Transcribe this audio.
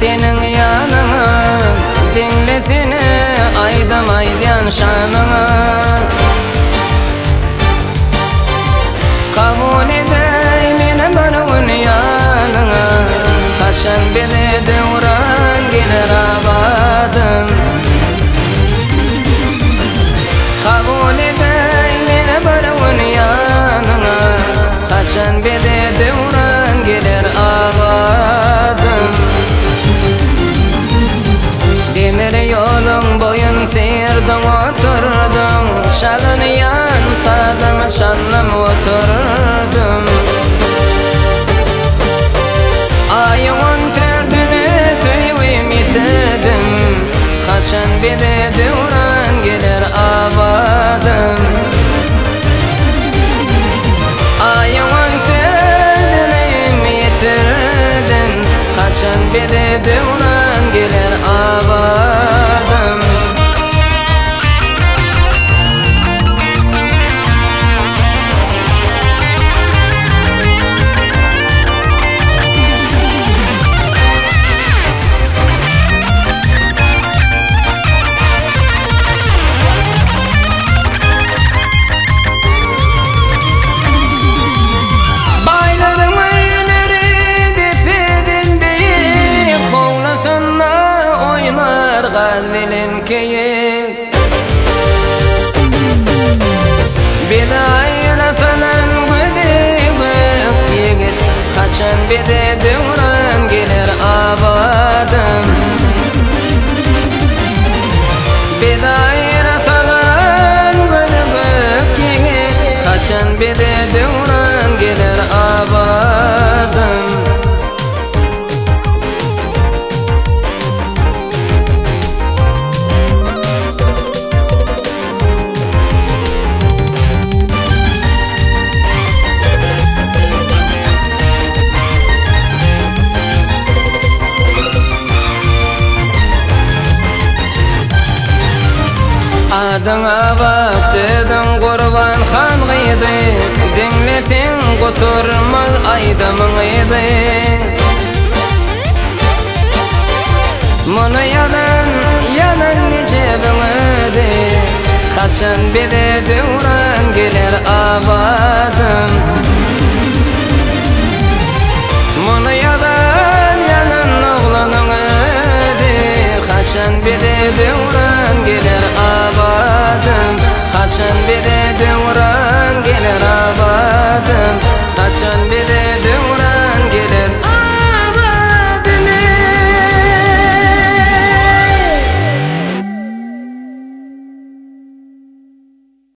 seniň ýanyňa Diňlesene aýdym aýdýan şanyňa Kabul edeý meni bir gün ýanyňa Haçan bize döwran geler abadym Kabul edeý meni bir gün ýanyňa Haçan bize döwran geler abadym Demir ýoluň boýun syrdyň oturdyň Çalynýan sazyň çaldym oturdym Aýyň on dördüne söýgim ýitirdim Haçan bize döwran geler abadym Aýyň on dördüne ýitirdim Haçan bize döwran geler abadym Baýlaryň öýleri depeden beýik, Howlusynda oýnar gaz bilen keýik. Bizi aýra salan gözi gök ýigit, Haçan bize döwran geler abadym. Bizi aýra salan gözi gök ýigit, Haçan bize döwran geler abadym. Adyň Abat, sözüň Gurban han gyzy, Diňleseň guturmaz aýdymyň yzy. Muny ýazan, ýazan Nejebiň özi, Haçan bize döwran geler abadym. Muny.